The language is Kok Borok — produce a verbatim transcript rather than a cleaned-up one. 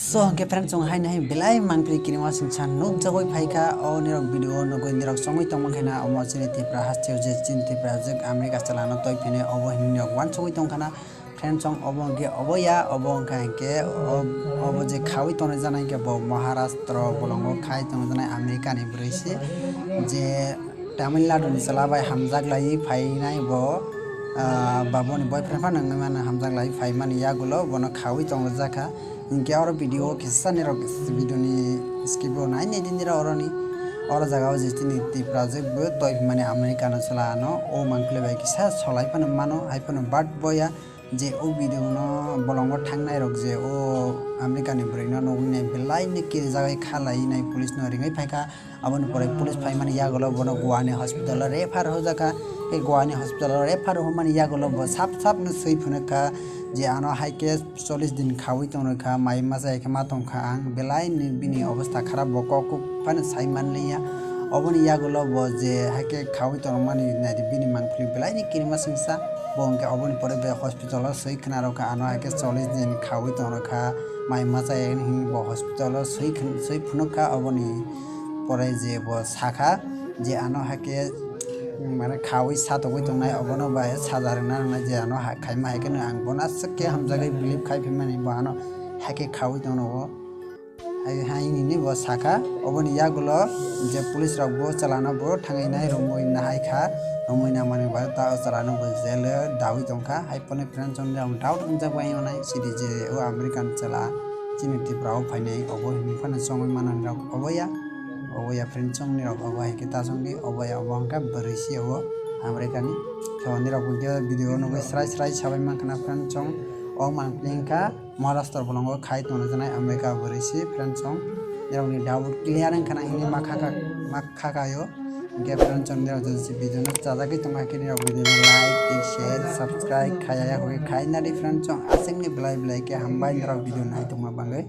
So hwnkhe friends, chwng haino hai belai mangpili kirima singsa nukjagwi phaikha. O nirok video o nugwi nirok chongwi tongma khaina omo chini Tripura hasteo je chini Tripura je America chalano toi phini obo hinwi nirok uansugwi tongkhana. Friends, chwng obo hwnkhe obo ya, obo wngkha hinkhe o-, obo je khawi tonwi jana hinkhe bo Maharashtra bolongo khai tonwi janai America ni bwrwi se je Tamil Nadu ni chwla bai hamjak laiwi phainai bo, ah, ba boni boyfriend phano wngwi mano hamjak laiwi phaimani yagulo bono khawi tongo jakha. Hinkhe oro video o kisa nirok video ni skip o nai nai di nirok oroni. Oro jaga o je chini Tripura je bo toi mani America no chwla ano o mangpili bai kisa solai phano mano hai phano but boya je o video no bolongo thangnai rok je o America ni bwrwi no nugwi nai belai ni kirijagwi khalai nai police no ringwi phaikha. Aboni pore police phaimani yagulo bono Goa ni hospital o refer hojakha. Tei Goa ni hospital o refer hwnmani yagulo bo sap sap no swi phunukha je ano hai khe chollish din khawi tongrokha, mai masa hai khe ma tongkha ang, belai ni bini obostha kharap, bo kok kuk phano sai manliya. Oboni yagulo bo je hai khe khawi tongmani naidi bini mangpili belai ni kirima singsa, bo hwnkhe oboni pore be hospital o swi khna rokha ano hai khe chollish din khawi tongrokha, mai masa hai hwnwi bo hospital o swi khn-, swi phunukha. Oboni pore je bo sakha je ano hai khe, mm, mane khawi satogwi tongnai, obono bai saja rwna nangnai je ano ha-, khaima hai kheno ang bono aswk khe hamjagwi believe khai phaimani bo ano hai khe khawi tongno o. Hai, hai nini bo sakha, oboni yagulo je police rok bo chalano bo thangwi nai romwi nahai kha, romwi nangmani bai ta o chalano bo jail o dawi tongkha. Hai phone friends on rok doubt wngjak bai onai sidi je o American chala chini Tripura o phainai obo hinwi phano chongwi manani rok obo ya. Obo ya friend chongni rok obo hai khe ta chongdi obo ya obo hwnkha bwrwi si obo America ni. To nirok bo video nugwi srai srai sabai mankha na friend chong o mangpili wngkha Maharashtra bolongo khai tongna janai America bwrwi si friend chong nirok ni doubt clear wngkha na hini ma kha kha ma kha kha yo. Hwnkhe friend chong nirok jodi video no chajagwi tongkha khe nirok video no like tei share subscribe khaya ya hwnkhe khai nadi friend chong aswk ni belai belai khe hambai nirok video nai tongma bagwi.